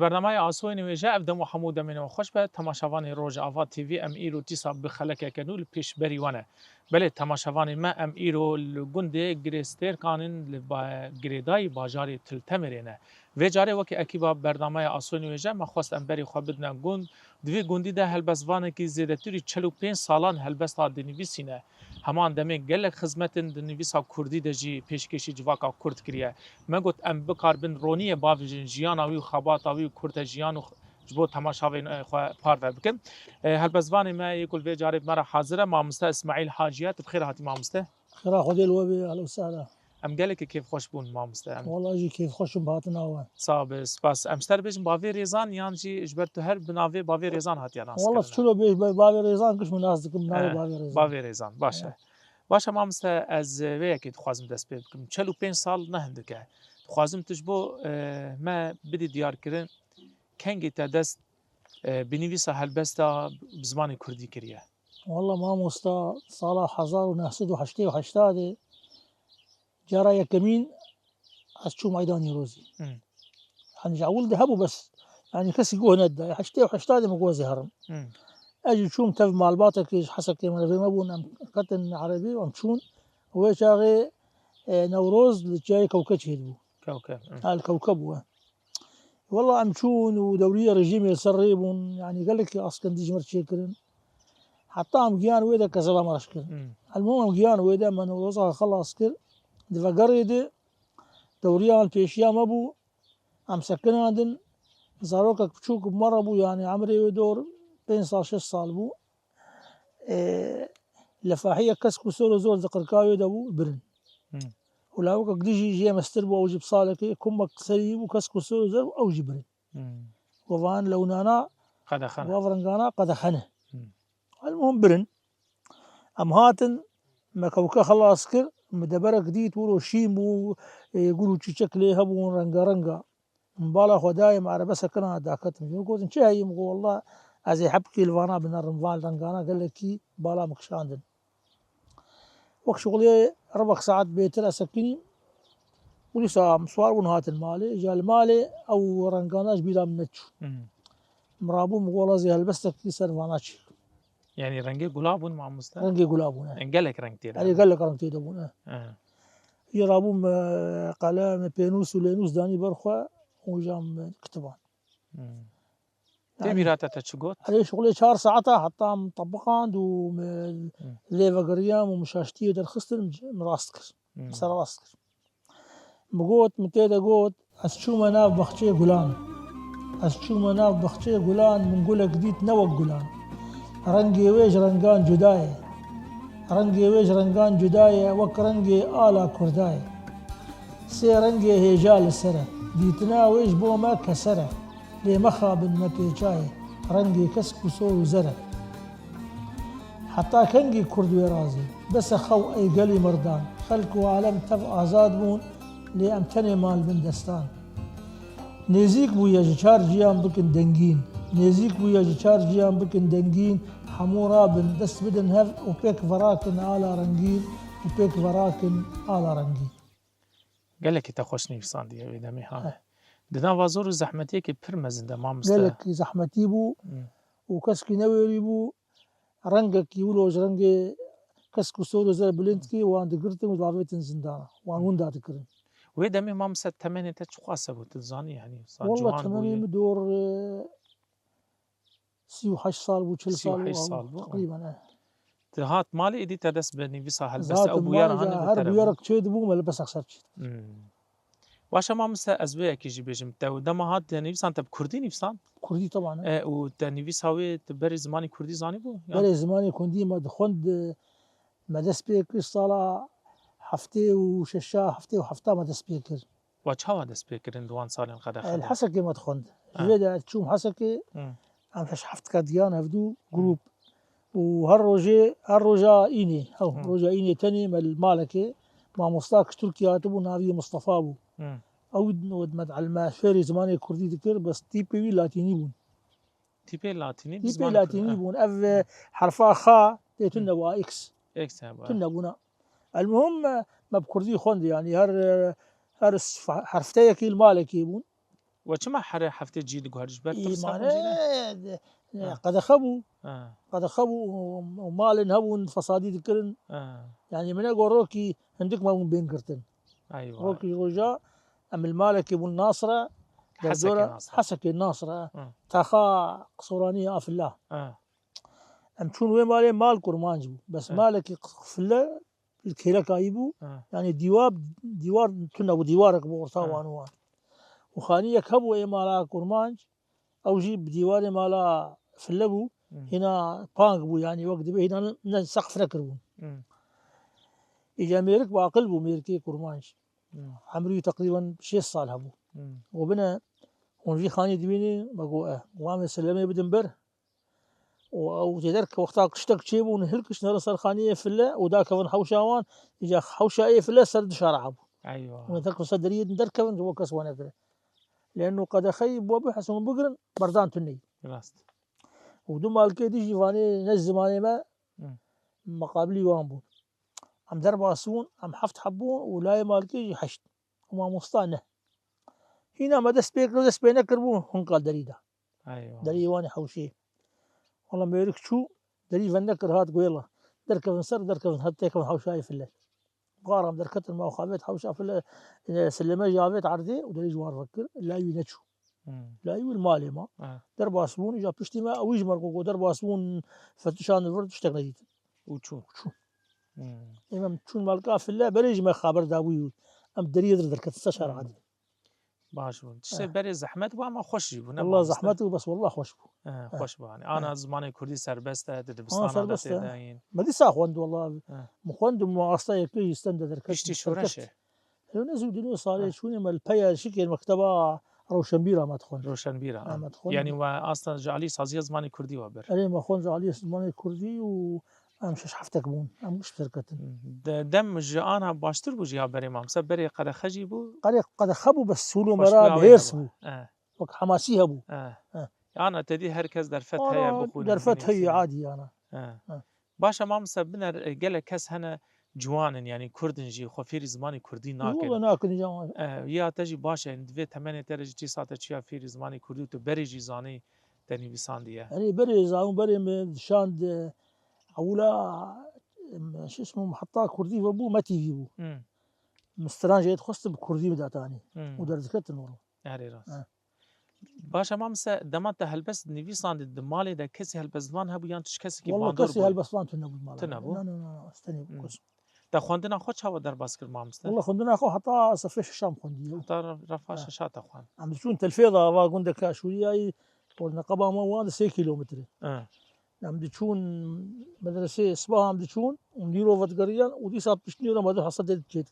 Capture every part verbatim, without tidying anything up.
Bernameya Asoyê Nûêje, ev dem û hemû demên we xweş be. Temaşevanê Rojava T V, em îro dîsa bi xelekeke nû li pêşberî we ne. Belê, temaşevanê me, em îro li gundê Girê Stêrkan in, li ba-, girêdayî bajarê Til Temirê ne. Vê carê wekî ekîba bernameya Asoyê Nûêje me xwest em berê xwe bidine gund. Di vê gundî de helbestvanekî zêdetirî çel û pênc salan helbesta dinivîsîne. Heman demê gelek xizmetên di nivîsa kurdî de jî pêşkêşî civaka kurd kiriye. Me got em bikaribin roniyê bavêjin jiyana wî û xebata wî û kurte jiyan û ji bo temaşavên, e, xwe parve bikin. E, helbestvanê me yê ku li vê carê bi me re hazir e, mamoste Îsmaîl Hacî ye. Tu bi xêr hatî mamoste. Xêra Xwedê li we bê, ehlen we sehlen. Em gelekî kêfxweş bûn mamoste. Em Wala jî kêfxweş im bi hatina we. Sax be, spas. Em ji te re bêjin bavê Rêzan yan jî ji ber tu her bi navê bavê Rêzan hatiye naskirin? Wala çilo bêj be, bavê Rêzan giş min nas dikim, bi navê Eh, bavê Rêzan. Bavê Rêzan, baş e. Eh. Baş e mamoste, ez, e, vê yekê dixwazim dest pê bikim. Çel û pênc sal ne hindik e. Dixwazim tu ji bo, e, me bidî diyarkirin, kengê te dest, e, bi nivîsa helbesta bi zimanê kurdî kiriye? Wala mamosta, sala hezar û neh sed û heştê û heştadê cara yekemîn ez çûm Eyda Nîrozî. Hmm. Yani ji ewil de hebû bes, yani kesî guh nedayê. Heştê û heştadê min got ez ê herim. Hmm. Ez jî çûm tev malbatekê ji Hesekê min re vê me bûn, em ketin erebî û em çûn. Wê çaxê, e, Newroz li çiyayê Kewke çêdibû. Kewke, hmm. Ha, li Kewke bû, e. Wela em çûn û dewriyê rejîmê li ser rê bûn, yanî gelekî askendî ji me re çêkirin. Heta em giyan wê de kezeba me reş kir. Hmm. Elmûm em giyan wê de me Newroza xelas kir. Di vegerê de dewriya li pêşiya me bû. Em sekinandin. Zarokek biçûk bi me re bû, yanî emrê wê dor pênc sal, şeş sal bû. E, lefahiyek kesk û sor û zor di qirka wê de bû, birin. Hmm. Û lawikek dijî jê mestir bû, ew jî bi salekê kumek serî bû, kesk û sor û zor bû, ew jî birin. Hmm. Govan lewnana, Qedexe ne. Gov rengana qedexe ne. Hmm. Elmuhim birin. Em hatin, me Kewke xelas kir, min deberek dît, wilo şîn bû, e, gul û çîçek lê hebûn, rengarenga. Min bala xwe dayê, min erebe sekina daketim. Min gotin, çi heyî? Min got, wela ez ê hebkê li vana binerim, van rengana gelekî bala min kişandin. Wek şixulê ribek saet bêtir ez sekinîm û dîsa em siwar bûn hatin malê. Îja li malê ew rengana ji bîra min neçû. Hmm. Min rabû, min got, wela ez ê helbestekî ser vana çêkim. Yanî rengê gula bûn mamoste? Rengê gula bûn, e. Yanî gelek reng tê de Erê, bûn. Gelek reng tê de bûn, e. E. Jê rabûm, e, qelem, pênûs û lênûs danî ber xwe û jam, e, kitiban. Hmm. Tê bîra te, te çi got? Erê, şixulê çar saeta heta min tebiqand û min Hmm. lê vegeriyam û min şaştiyê derxistin, min rast kir. Hmm. Min sererast kir. Min got, min tê de got, ez çûme nav baxçeyê gulan. Ez çûme nav baxçeyê gulan, min gulek dît ne wek gulan. Rengê wê ji rengan cuda ye. Rengê wê ji rengan cuda ye, wek rengê ala kurda ye. Sê rengê hêja li ser e. Dîtina wê ji bo me keser e. Lê mexabin me pêça ye. Rengê kesk û sor û zer e. Heta kengî kurd wê razî? Bes e xew ey gelî mirdan. Xelk û alem tev azad bûn, lê em tenê man li bin destan. Nêzîk bûye ji çar ciyan bikin dengîn. Nêzîk bûye ji çar ciyan bikin dengîn. Hemû rabin, dest bidin hev û pêk verakin ala rengîn û pêk verakin ala rengîn. Gelekî te xweş nivîsandiye wê demê, ha. Heh. Di nava zor û zehmetiyekî pir mezin de, mamoste. Gelekî zehmetî bû Hmm. û keskî newêrî bû. Rengekî wilo ji rengê kesk û sor û zer bilind kî wan digirtin û davêtin zindana. Wan Hmm. winda dikirin. Wê demê mamoste temenê te çiqas hebû, tu dizanî, yanî, sa Walla ciwan temenê bûyî? min dor, e, sî û heşt sal bû, çil sal bû, Sî û heşt sal bû. teqrîben, e. Tu hat malê êdî te dest bi nivîsa helbestê Zaten ew bûyera malê hane de bi her te re bû. bûyerek çê dibû, me li besek ser çê dibû. Hmm. Baş e mamoste, ez vê yekê jî bêjim. Te dema hat te nivîsan, te bi kurdî nivîsan? Kurdî teban, e. E, û te nivîsa wê, tu berê zimanê kurdî zanîbû? Ya? Berê zimanê kurdî me dixwend, e, me dest pê kir sala heftê û şeşa, heftê û hefta me dest pê kir. Wa çawa dest pê kirin di wan salên qedexe de? Li Hesekê me dixwend. Ji Ha. vê de çûm Hesekê, Hmm. em şeş heft kediyan hevdû, Hmm. grûp. Û her rojê, her roja înê, hew, Hmm. roja înê tenê me li malekê, mamosta ki Tirkiye hatibû, navê wî Mustafa bû. Hmm. Ew me, me fêrî zimanê kurdî dikir, bes tîpê wî latînî bûn. Tîpê latînî, Tîpê zimanê latînî kurdî, ha. bûn. Ev, e, herfa xa tê tune Hmm. bû, a X. X hebû, ha. Tune bûna. Elmuhim, e, me bi kurdî xwend, yanî her, e, her s-, herfteyekî li malekê bûn. We çima here heftê cî diguherî ji ber tirsa xwe jî ne? Îmane, de, Ha. qedexe bû. Ha. Qedexe bû û, û malên hebûn fesadî dikirin. Ha. Yanî min e got rokî hindik me bûn bên girtin. Eywa. Rokî roja em li malekê bûn Nasre. Hesekê Derdora Nasre. Hesekê Nasre. Ha. Taxa Qsoranî ya Afilla. Ha. Em çûn wê malê, mal kurmanc bû. Bes Ha. malekî qifile li kêleka wî bû. Ha. Yanî dîwar, dîwar tune bû, dîwarek bû orta Ha. wan û wan. Û xaniyek hebû ê mala kurmanc, ew jî bi dîwarê mala file bû. Hmm. Hîna pang bû, yanî wek dibê hîna ne, ne seqf nekiribûn. Hmm. Îca mêrik bi aqil bû, mêrikê kurmanc. Hmm. Emrî wî teqrîben şêst sal hebû. Hmm. Û bine, hûn vî xanî dibînî, me got, e. Wan ê silemê bidin ber. Û ew jê derke wexta kiştek çêbû, hûn hilkiştine ser xaniyê file û dakevin hewşa wan, îca hewşa ê file ser dişa re hebû. Eywa. Hûn tek ser deriyê din derkevin, ji bo kes we nekire. Lêno qedexeyî bo bihesibin bigirin, berdan tuneyî. Rast. Û du malkê dî jî vanê ne zimanê me, Hı. meqabilî wan bûn. Em derbas bûn, em heft heb bûn û layê malkê jî heşt. Û mamosta ne. Hîna me dest pê kir, dest pê nekiribû, hinka derî da. Eywa. Derî wan ê hewşê. Wala mêrik çû, derî vendekir hat goyla. Derkevin ser, derkevin hat têkevin hewşayê file. Garam derketin me xavêt hewşa file, e, sileme jî avêt erdê û derî ji wan vekir, layî wî neçû. Hmm. Layî wî li malê ma. Ha. Derbas bûn, îca piştî me, ew jî me got, derbas bûn, fetişan vir tiştek nedîtin. Û çûn. Çûn. Hmm. Ê me çûn malka file, berê jî me xaber dabû. Em deriyê dir derketin, se şer Hmm. adî. Baş bû. Tiştê Eh. berê zehmet bû ama xweş jî bû, ne Wallah mamoste? Zehmet bû, bes wallah xweş bû. Eh, Eh. xweş bû. Hani Eh. ana zimanê kurdî serbest e, di Ana dibistana de serbest e. têdayîn. Me dîsa xwend wallah. Eh. Min xwend û me asta yekê jî stende derket. Piştî derket. Şoreşê? Ew ne zû dîno salê Eh. çûnê me li peya şikên mekteba Rewşenbîra me dixwend. Rewşenbîra, Ha, ah. me dixwend. Yani we asta ji alî saziya zimanê kurdî we bir. Erê me xwend ji alî zimanê kurdî û em şeş heftek bûn. Em giş derketin. De-, dem ji ana baştir bû jî ya berê mamoste? Berê qedexe jî bû? Qerê qedexe bû, bes sûl û Xweşbûya mera wê bihêrs hebû. bû. Eh. Wek hemasî hebû. Eh. Eh. Ana te dî her kes derfet Ana heye bixwîne, derfet heye binivîse. Adî ana. Eh. Eh. Baş e mamoste, biner, e, gelek kes hene ciwan in, yani kurd in jî xwe fêrî zimanê kurdî nakin. Wala nakin jî ama. Eh, ya te jî baş e, yani di vê temenê te re jî çi sate çiya fêrî zimanê kurdî û tu berê jî zanî te nivîsandiye. Erê berê zanî, berê min dişand, e, ewla, em, şi ismu, heta kurdî ve bû, me T V bû. Hmm. Min stran jê dixwest bi kurdî min datanî. Hmm. Û derdiketin wala. Erê rast. Ha. Baş e mamoste, dema te helbest nivîsandî di malê de kesî helbestvan hebû yan tu ji kesekî Wala bandor kesî bûyî? Helbestvan tune bû mala. Tune bû? Na, na, na, na, ez tenê bû Hmm. kes. Te xwendina xwe çawa derbas kir mamoste? Wala xwendina xwe heta sefê şeşan xwendiye. Heta re-, refa Ha. şeşa te xwend. Em diçûn telfê de ava gundeke Aşûriyayî, ol neqeba me wan di sê kîlometre. Ha. Em diçûn medresê, sibaha em diçûn û nîro vedigeriyan û dîsa pişt nîro me du hesed çê dikir.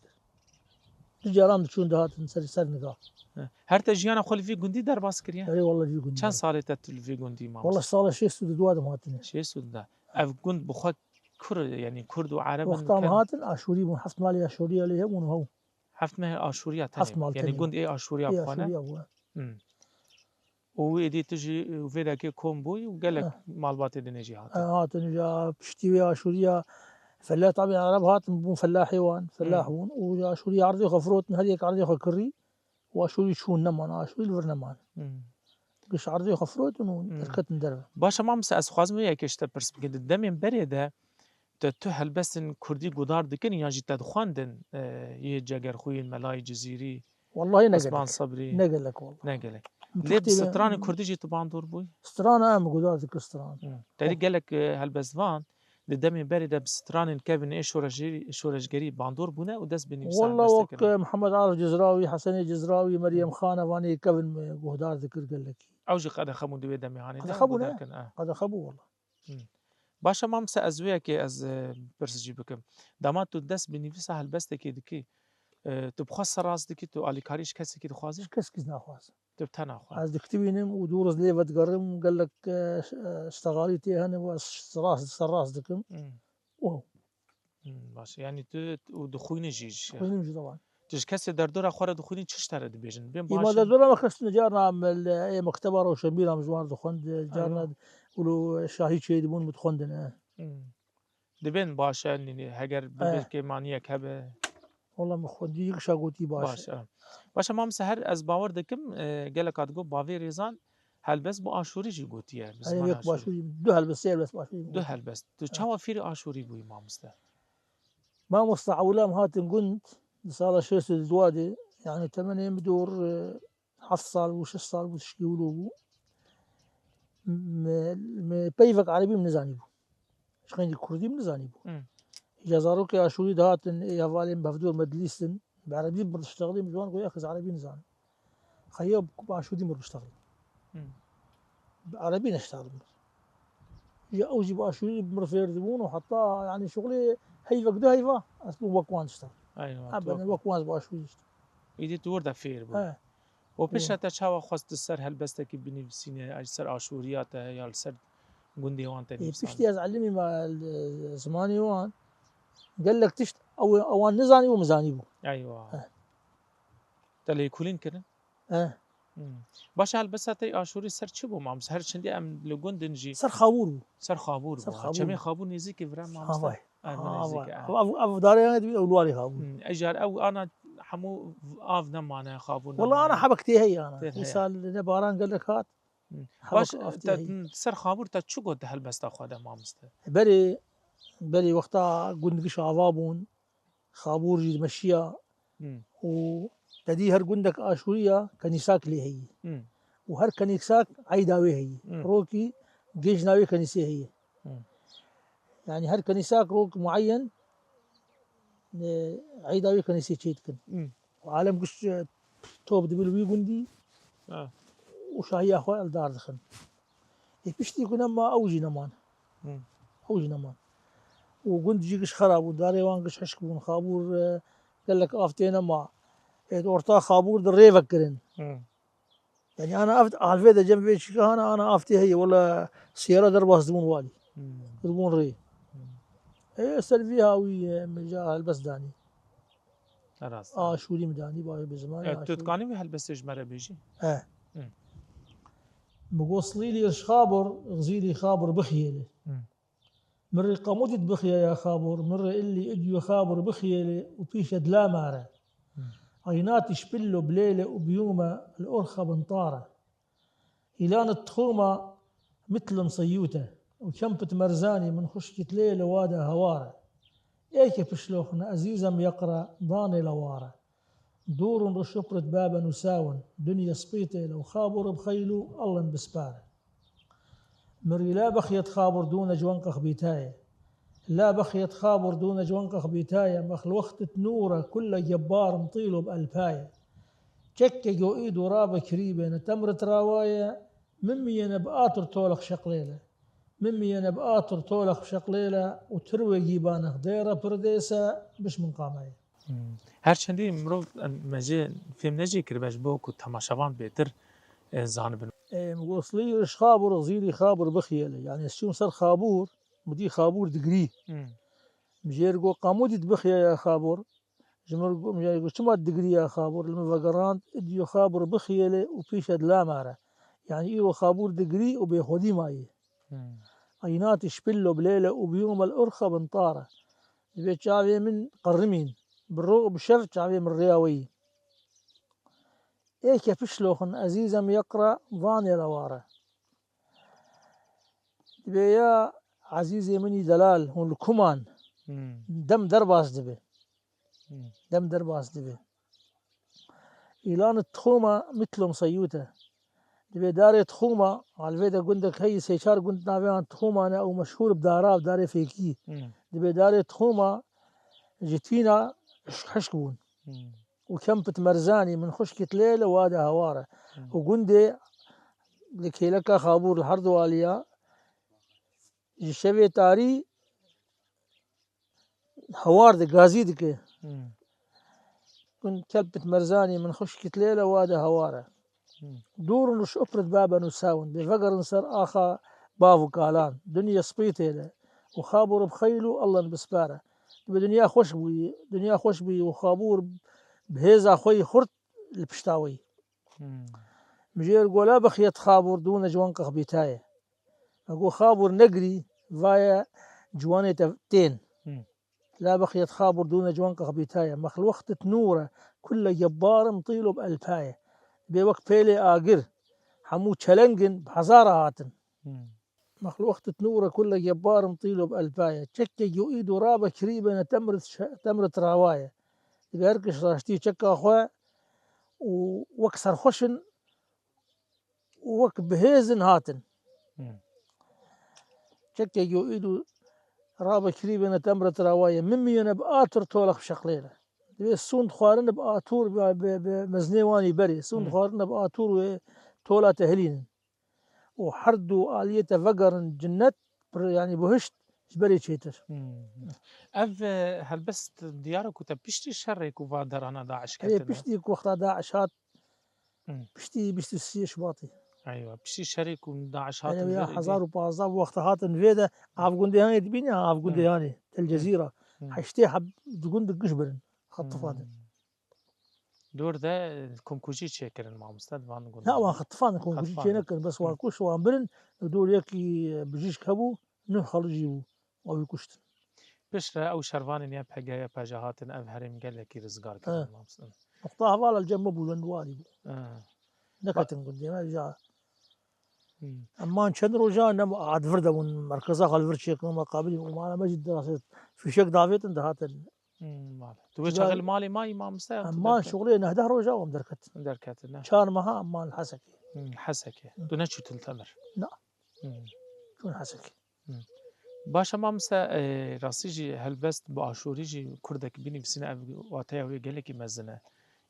Du caran diçûn dihatin ser, ser niga. He. Her te jiyana xwe li vî gundî derbas kiriye? Erê, wala vî gundî. Çend salê te tu li vî gundî mamoste? Wala sala şêst û du de em hatine. Şêst û du. Ev gund bi xwe kur, yani kurd û ereb in Wexta em ken- hatin, Aşûrî bûn. Heft malê Aşûriya lê hebûn û hew. Heft mehê Aşûriya tenê Heft bû. mal Yani tenê. Gund ê Aşûriya Ê xwe ne? Aşûriya bû, he. Hmm. Û wê dî tu jî, û vê dekê kom bûyî û gelek Eh. malbatê dinê jî hatin. Eh, hatin ja piştî wê Aşûriya fellah, tabî Ereb hatin, bûn fellahê wan, fellah Hmm. bûn. Û ja Aşûriya erdê xwe firotin, her yek erdê xwe kirî. Û Aşûrî çûn neman, Aşûrî li vir neman. Hmm. Giş erdê xwe firotin û Hmm. derketin derve. Baş e mamoste, ez xwazim vê yekê ji te pirs bikim. Di demên berê de te tu helbestên kurdî guhdar dikin yan jî te dixwendin, e, yê Cegerxwîn, Melayê Cizîrî, Wallahî ne Osman gelek. Sebrî? Ne gelek wallahî. Ne gelek. Min Lê bi tu kitêbe- stranê kurdî jî tu bandor bûyî? Strana em guhdar dikir stran. Hı. Te dî Oh. gelek, e, helbestvan di demê berê de bi stranên kevin ê şoreşî-, şoreşgerî bandor bûne û dest bi nivîsa Walla helbestê wek, kirin. e, Mihemed Arif Cizrawî, Hesenê Cizrawî, Meryem Hı. Xan, evanê kevin me guhdar dikir gelekî. Ew jî qedexe bûn di wê demê hanê de Qedexe bûne? guhdar kirin, e. Qedexe bû walla. Hmm. Baş e, mamoste, ez wê yekê ez, e, pirs jî bikim. Dema tu dest bi nivîsa helbestekê dikî, e, tu bi xwe serrast dikî, tu alîkarî ji kesekî dixwazî? Ji kesekî naxwazim. Tu bi te naxwe. Ez diktibînim û dû riz lê vedigerim, gelek, e, ş-, e, ştexalî tê hene û ez serrast, serrast dikim. Hmm. Û Hmm, baş e. Yani tu, tu dixwînî jî ji Dixwînim jî, taban. Tu ji kesê derdora xwe re dixwînî, çi ji te re dibêjin? Bê Îma baş e. derdora me kes ne, carna em li, ê, mekteba Rewşenbîr em ji wan dixwend, carna Eywa. wilo şahî çêdibûn, min dixwendin, e. Hmm. Dibên baş e, nî-, nî-, heger Ha. bibê kêmaniyek hebe. Wala min xwendî, yek şa gotî baş. Baş, e. Baş e, mamoste, her ez bawer dikim, e, gelek hat got bavê rêzan helbest bi aşûrî jî gotiye, bi Erê, ziman yek aşûrî. Başûrî, du helbest, sê helbest başûrî. Du helbest. Tu çawa fêrî aşûrî bûyî, mamoste? Mamoste ewla em hatin gund, di sala şêst û dua de, yani temenê min dor, e, heft sal bû, şeş sal bû, tişkî wilo bû. Me, me peyvek erebî min nizanîbû. Ji xeynî kurdî min nizanîbû. Hmm. Îca zarokê aşûrî dihatin, ê hevalên bi hevdor me dilîstin, bi erebî min diştexilî, min ji wan got, "Yek ez erebî nizanim." Xeya bi aşûrî min diştexilî. Hmm. Bi erebî neştexilî min. Ya ew jî bi aşûrî min fêr dibûn û heta, yani, şuxulê heyvek du heyva, ez bûm wek wan diştexilî. Eywa, tu Ebeden wek wek wan ez bi aşûrî diştexilî. Îdî tu wir de fêr bû. He. Û piştre te çawa xwest tu ser helbestekî binivîsînî, ya li ser aşûriya te ya li ser gundê wan te Ê, nivîsandin? Piştî ez elimî me li zimanê wan, gelek tişt ew, ewan nizanî û min zanîbû. Eywa. He. Te lêkolîn kirin? He. Hmm. Baş e, helbesta te aşûrî ser çi bû, mamoste? Her çendî em li gund in jî. Ser xabûr bû. Ser xabûr Ser bû. xabûr Çemê bû. Xabûr nêzîkî vira, mamoste? Ha, vay. Ev Ha, nêzîk vay. e. Ev, ev, ev darê ne dibî, ew li warê xabûr. Hmm, e, car ew ana hemû av nemane xabûr Wala nemane. Ana hebek tê heye ana. Tê heye. Îsal ne baran gelek hat. Hmm. Hebek Baş, av tê te, heye. Ser xabûr te çi got di helbesta xwe de, mamoste? Berê, berê wexta gund giş ava bûn, xabûr jî dimeşiya Hmm. û te dî her gundek aşûriya kenîsak lê heyî. Hmm. Û her kenîsak eyda wê heyî. Hmm. Rokî gêj navê kenîsê heye. Hmm. Yani her kenîsak rok muayyen, e, eyda wê kenîsê çê dikin. Hmm. Û alem giş, e, top dibe li wî gundî Ha. û şahiya xwe eldar dixin. Ê piştî ku nema ew jî neman. Hmm. Ew jî neman. Û gund jî giş xera bûn. Darê wan giş hişk bûn. Xabûr, e, gelek av tê nema. Ê di orta xabûr de rê vekirin. Hmm. Yani ana av, alvê de cem vê çika hana ana av tê heye. Wala siyara derbas dibûn walî. Hmm. Dibûn rê. Hmm. Ê ser vî hawî, e, min ca helbest danî. Rast. Aşûrî min danî, bavê bi zimanê E, tu aşûrî. Dikanî wî helbestê ji me re bêjî? He. Hı. Bi goslîlî ji xabor, xzîlî xabor bixiyêlê. Hı. Min rê qamûdî bixiyaya xabor, min rê illî idyo xabor bixiyêlê û pîşe dila mare. Hı. Aynatî şpillo bilêle û biyûme li orxa bintare. Îlanit txûma mitlim seyûte û kempit merzanî min xuşkît lê li wade heware. Êke pişloxin ezîzem yeqre danê le ware. Dûrun ruşuprit baben û sawin, dunye spîtê le û xabur bi xeylû Allin bispare. Mirî la bixyet xabur dûne ciwanqex bîtaye. La bixyet xabur dûne ciwanqex bîtaye, mex li wextit nûre kulle gebbar mtîlo bi elpaye. Çekke go îd û rabe kirîbêne temrit rawaye, min miyêne bi atur tolex şeqlêle. Min miyêne bi atur tolex şeqlêle û tirwê gîbanex dêre pirdêse biş min qameye. Hmm. Her çendî mirov, em, me jê fêm nejê kiribe ji bo ku temaşevan bêtir, e, zanibin. Em, goslî ji xabûr, zîlî xabûr bixiyelê. Yani ez çûm ser xabûr, min dî xabûr digirî. Hmm. Min jê re got, "Qamûdî dibixiyaya xabûr?" Ji min re got, min jê re got, "Çima digirî ya xabûr?" Li min vegerand, "Îdî xabûr bixiyelê û pîşe dila mare." Yani îro xabûr digirî û bêxwedî mayî. Hmm. Aynatî şpillo bilêle û biyûme li urxe bintare. Divê çavê min qerimîn. Bi ro û bi şev çavê min rêya weyî. Ê ke pişloxin ezîzem yeqre vanê re ware. Divê ya ezîzê min î delal hûn li kuman Hmm. dem derbas dibe. Hmm. Dem derbas dibe. Îlan Tixûma Mitlom Seyûte. Divê darê Tixûma, alvê de gundek heyî, sê çar gund navê wan Tixûma ne û meşhûr bi dara, bi darê fêkî. Hmm. Divê darê Tixûma ji tîna hişk, hişk bûn. Hmm. Û kempit merzanî min xuşkît lê li wa de hewar e. Hmm. Û gundê li kêleka Xabûr li her du aliya ji şevê tarî hewar de gazî dike. Hmm. Kun kelpit merzanî min xuşkît lê le wa de hewar e. Hmm. Dûr in û şuprit baben û sawin. Bê vegerin ser axa bav û kalan. Dinya spî tê le. Û Xabûr bi xeyl û Allan bispare. Bi dinya xweş bûyî. Dinya xweş bûyî û Xabûr bi hêza xwe yî xurt li pişta wî. Hmm. Mijêr gola bixiyet Xabûr dûne ciwan qexbîtaye. Me got, "Xabûr negirî, vaye ciwanê te tên." Hmm. لا بقيت خابر دون جوان قخبيتاية. مخ الوقت تنورة كل جبار مطيله بألفاية. Dibê wek pêlê agir, hemû çelengin bi hezara hatin. Hmm. Mexluqt nûre kulle gebbarim tîlo bi elpaye. Çekek yo îdo rabe kirîbene temrit şe-, temrit rawaye. Dibê her kiş raştî çeka xwe û wek serxweş in û wek bihêz in hatin. Hmm. Çekek yo îdo rabe kirîbene temrit rawaye. Min miyene bi atir tolak şeqlêne. Dibê sûnd xwarine bi atûr, bi, bi, bi mezinê wanî berê. Sûnd Hmm. xwarine bi atûr wê tola te hilînin. û her du aliyê te vegerin cinnet, pir, yanî buhişt ji berê çêtir. Hmm. Ev, e, helbest diyar e ku te piştî şerê ku va derana DAIŞ Erê ketine. Piştî ku wexta DAIŞ hat, Hmm. piştî bîst û sê Şubatê. Eywa, piştî şerê ku DAIŞ hatin Erê ya vê hezar û pazdeh bu wexta hatin vê de, av gundê hanê dibînî, av gundê Hmm. hanê, Tel Hmm. Cezîra. Hmm. Heştê heb di gund giş birin, Xetifan de. Hmm. Dor de, e, komkujî çêkirin mamoste, di van gundan. Na, wan Xetifan komkujî Xetifan. Çênekirin, bes wan Hı. kuşt, wan birin, dor yekî, e, bijîşk hebû, nuh xalij jî bû, wan wî kuştin. Piştre ew şervanên Y P G, Y P J hatin ev herêm gelekî rizgar kirin He. mamoste. Nuqta heval el cem bû, lend walî bû. He. Neketin gundê me, ja. Hmm. Em man çend roja ne ad vir de bûn, merkeza xwe li vir çêkirin, me qabilî û mala me jî dirasê fîşek davêtin dihatin. Hmm, bale. Tu wê Ji çaxê ber li malê mayî mamoste? Em Tu man derket? şuxulê nehdeh roja em derket. Derketin, ne? Çar meha em man li Hesekê. Hmm, Hesekê. Hmm. Tu neçûtin Temir? Na. Hmm. Çûn Hesekê. Hmm. Baş e mamoste, e, rastî jî helbest bi aşûrî jî kurdek binivîsîne ev wateya wê gelekî mezin e.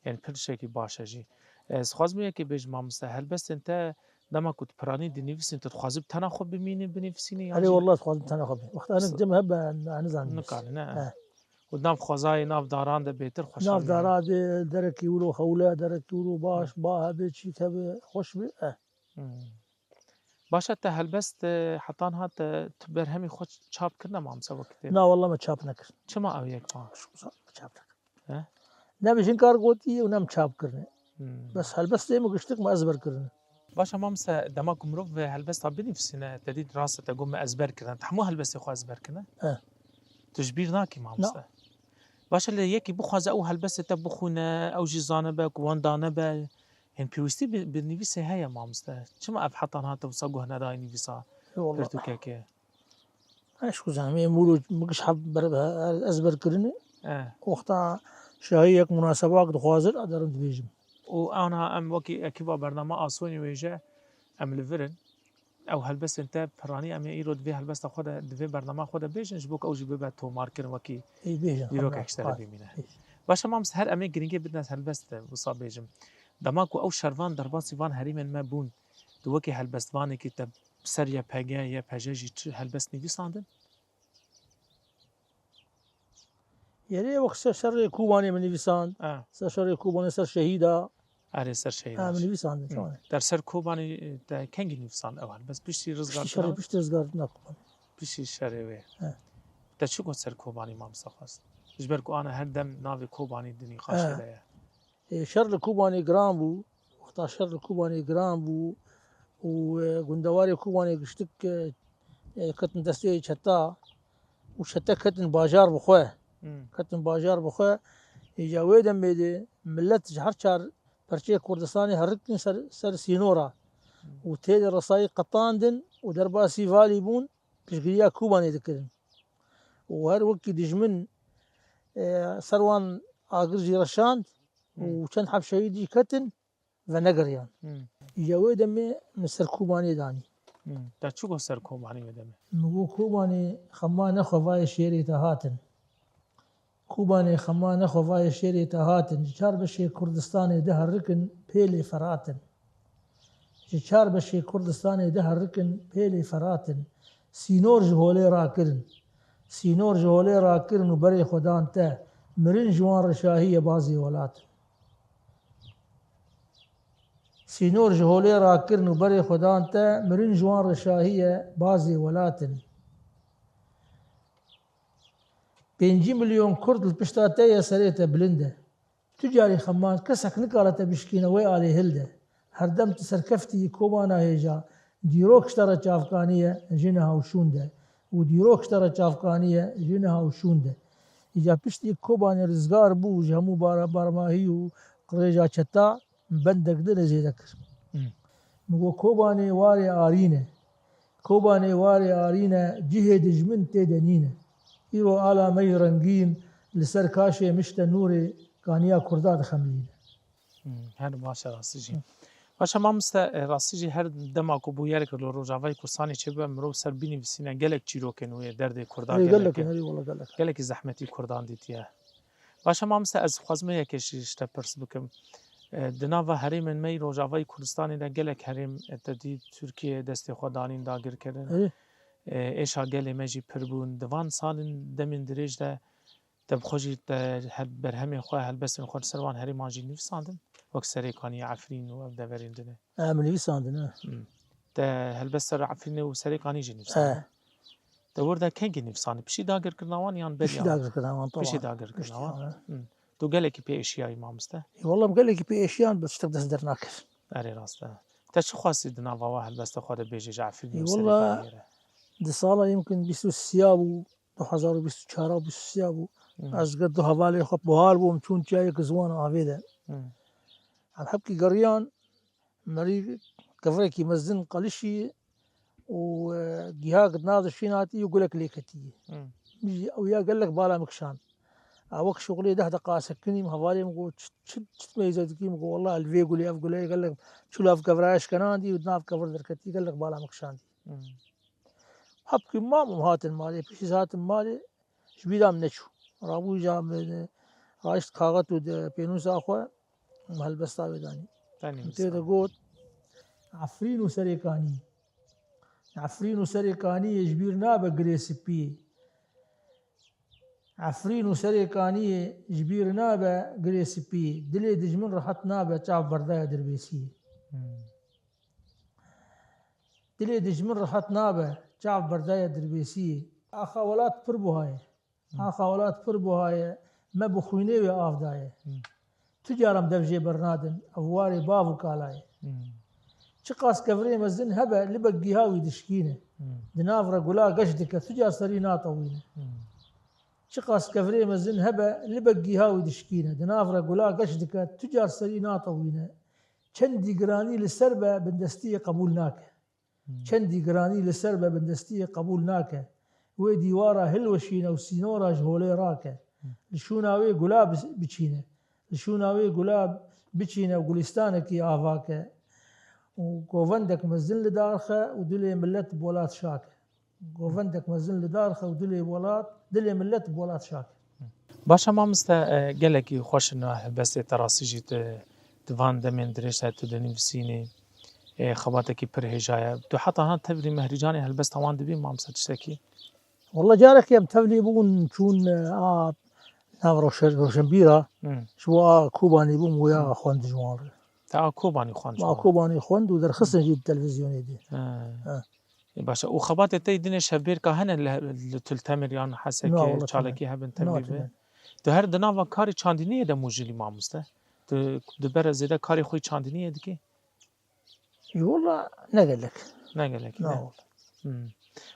Yani pir tiştekî baş e jî. E, ez dixwazim yekê bêjim mamoste, helbestên te dema ku tu piranî dinivîsîn, tu dixwazî bi tena xwe bimînî, binivîsînî yan Erê jî? Wallah dixwazim tena xwe bimînim. Wexta hinek Sa- cem hebe, ez nizam nivîsî. Nikarî, ne? He. Û nav xwezayê nav daran de bêtir xweş Nav e. Dara de derekî wilo hewle, derekî wilo baş, Hı. ba hebe, çîk hebe, xweş be, e. Hmm. Baş e, te helbest, e, hetan hat, e, tu berhemî xwe çap kirine mamoste wekî tê? Na, wallah me çap nekir. Çima ew yek ma? Çap nekir. He? Ne min jin kar gotî û ne min çap kirine. Hmm. Bes helbestê min giştik me ezber kirine. Baş e mamoste, dema ku mirov vê helbesta binivîsîne, te dît rast e, te got me ezber kirine. Te hemû helbestê xwe ezber kirine? He. Tu ji bîr nakî mamoste? Na. Baş e, lê yekî bixwaze ew helbestê te bixwîne, ew jî zanibe ku wenda nebe, Hên pêwîstî bi, bi nivîsê heye mamoste. Çima ev hetan hate wisa guh nedayê nivîsa Ê, wallah. pirtûkekê? Eş ku zanî, em wilo min giş heb ber-, ezber kirine. E. Wexta şahî yek munasebak dixwazir, a derim dibêjim. Û ana em wekî ekîba bernama Asonî wêje, em li vir in. Ew helbestên te piranî em ê îro di vê helbesta xwe de, di vê bernama xwe de bêjin, ji bo ku ew jî bibe tomarkirin wekî Ê, bêjin, dîrokek xebra, ji te re bimîne. Bêjin. Baş e, mamoste, her em ê girîngê bidine helbest de, wisa bêjim. Dema ku ew şervan derbasî van herêmên me bûn, tu wekî helbestvanekî te ser Y P G, Y P J jî çi helbest nivîsandin? Yerê wek ser şerê Kobanê min nivîsand. Ha. Ser şerê Kobanê, ser şehîda. Erê, ser şehîda. Ha, min nivîsandin, Hı. şewane. Der ser Kobanê, e, te kengî nivîsand ew helbest? Piştî rizgar Piştî şerê, kirin? Piştî rizgar kirin Kobanê. Piştî şerê wê. He. Te çi got ser Kobanê mamoste xwest? Ji ber ku ana her dem navê Kobanê di nîqaşê He. de ye. E, şer li Kobanê giran bû. Wexta şer li Kobanê giran bû û, e, gundewarê Kobanê giştik, e, e, ketin destê çeta û çete ketin bajar bi xwe. Hmm. Ketin bajar bi xwe. Îca wê demê de millet ji her çar perçeyê Kurdistanê herikin ser, ser sînora Hmm. û tê de resayî qetandin û derbasî valî bûn, piştgiriya Kobanê dikirin. Û her wekî dijmin, e, ser wan agir jî reşand û Hmm. çend heb şehîd jî ketin, venegeriyan. Hmm. Îca wê demê min ser Kobanê danî. Hmm. Te çi got ser Kobanê wê demê? Min got, Kobanê xema nexwe vayê şêrê te hatin. Kobanê xema nexwe vayê şêrê te hatin. Ji çar beşê Kurdistanê diherikin, pêlê Ferat in. Ji çar beşê Kurdistanê diherikin, pêlê Ferat in. Sînor ji holê rakirin. Sînor ji holê rakirin û berê xwe dan te. Mirin ji wan re şahî ye, bazê welat in. Sînor ji holê rakirin û berê xwe dan te, mirin ji wan re şahî ye, bazê welat in. Pêncî milyon Kurd li pişta te ye, serê te bilind e. Tu carî xeman, kesek nikare te bişkîne wê alî hilde. Herdem tu serkeftî yî, Kobana hêja, dîrok ji te re çavkanî ye, ji niha û şûnde. Û dîrok ji te re çavkanî ye, ji niha û şûnde. Îca piştî Kobanê rizgar bû ji hemû bara-, barmahî û qirêja çeta, min bendek din zêde kir. Hmm. Min got, Kobanê warê arî ne. Kobanê warê arî ne, cihê dijmin tê de nîne. Îro ala me yî rengîn, li ser kaşê mişte nûrê, kaniya Kurda dixemilîne. Hmm, her baş e rastî jî. Hı. Baş e mamoste, e, rastî jî her dema ku bûyerek li Rojavayê Kurdistanê çêbibe, mirov ser binivîsîne gelek çîrokên wê derdê Kurda Erê, gelek gelek e. Erê, wala gelek. Gelekî zehmetî Kurdan dîtiye. Baş e mamoste, ez dixwazim yekê jî ji te pirs bikim. E, di nava herêmên me yî Rojavayê Kurdistanê de gelek herêm, e, te dî Tirkiye destê xwe danîn dagirkirin. Erê. E, êşa gelê me jî pir bûn. Di van salên demên dirêj de te bi xwe jî te hel-, berhemên xwe, helbestên xwe li ser wan herêman jî nivîsandin, wek Serêkanî, Efrîn û ev deverên din e. E, min nivîsandin, e. Hmm. Te helbest ser Efrînê û Serêkanî jî nivîsandin. E. Te wir de kengî nivîsandin? Piştî dagirkirina wan yan beriya? Piştî dagirkirina wan, Piştî taban. dagirkirina Piştî wan. wan, e. Hmm. Tu gelekî pê êşiyayî mamoste? Ê, wela em gelekî pê êşiyan, bes tiştek dest dernaket. Erê rast e. Te çi xwestî di nava wa helbesta xwe de bêjî ji Efrînê Ê, û wela Serêkaniyê re? Di sala yimkin bîst û sê bû, du hezar û bîst û çar û bîst û sê bû. Hmm. Ez gel du hevalê xwe bi hal bûm, çûn çiyayeke ziwan avê de. Hmm. Em hepkî geriyan, merî kevirekî mezin qelişî û, e, gihak di nav de şîn hatî û gulek lê ketî. Hmm. Min jî ew ya gelek bala min kişand. A wek şixulê deh deqa sekinîm, hevalê min got, "Çi, çi, çi meyze dikî?" Min got, "Wela li vê gulê, ev gulê gelek çû lav keviraya şkenandî û di nav kevir derketî, gelek bala min kişandî." Hmm. Hepkî mam û hatin malê, piştî hatin malê, ji bîra min neçû. Rabû îca min, e, raşt kaxet û de pênûsa xwe, min helbesta wê danî. Danî Min tê de wisa. got, Efrîn û Serêkanî. Efrîn û Serêkaniyê ji bîr nabe girê spî. Efrîn û Serêkaniyê ji bîr nabe girê spî. Dilê dijmin rehet nabe çav berdaya dirbêsiyê. Hmm. Dilê dijmin rehet nabe, çav berdaya dirbêsiyê. Axa welat pir buha ye. Hmm. Axa welat pir buha ye, me bi xwînê wê av daye. Hmm. Tu caran dev jê bernadin, ev warê bav û kala ye. Hmm. Çiqas kevirê mezin hebe, libek giha wî dişkîne. Hmm. Di nav re gula geş dike, tu car serî natewîne. Hmm. Çiqas kevirê mezin hebe, libek giha wî dişkîne. Di nav re gula geş dike, tu car serî natewîne. Çendî giranî li ser be, bindestiyê qebûl nake. Hmm. Çendî giranî li ser be, bindestiyê qebûl nake. Wê dîwara hilweşîne û sînora ji holê rake. Hmm. Li şûna wê gula bi-, biçîne. Li şûna wê gula biçîne û gulîstanekî avake. Û govendek mezin li dar xe û dilê milet bi welat şake. Govendek mezin li dar xe û dilê welat, dilê milet bi welat şak e. Baş e mamoste, e, gelekî xweş in helbestê te rastî jî tu di van demên dirêj de tu dinivîsînî, e, xebatekî pir hêja ye. Tu heta han tevlî Mehrîcanê helbesta wan dibî mamoste tiştekî? Walla carekê em tevlî bûn, çûn, e, a nav roşe-, roşenbîra, Hmm. ji bo a Kobanê bûm, wê a Hmm. xwend ji wan re. Te a Kobanê xwend ji A wan? Kobanê xwend û derxistin jî di televîzyonê de. He. He. Ê, baş e. Û xebatê te yî dinê şevbêrka hene li, li Til Temir yan Hesekê, Na, wala çalakî tune. hebin Na, tevlî be? tune. Tu her di nava karê çandiniyê de mûjilî mamoste? Tu di bere zêde karê xwe yî çandiniyê dikî? Ê, wala ne gelek. Ne gelek, Na, ne? wala. Hmm.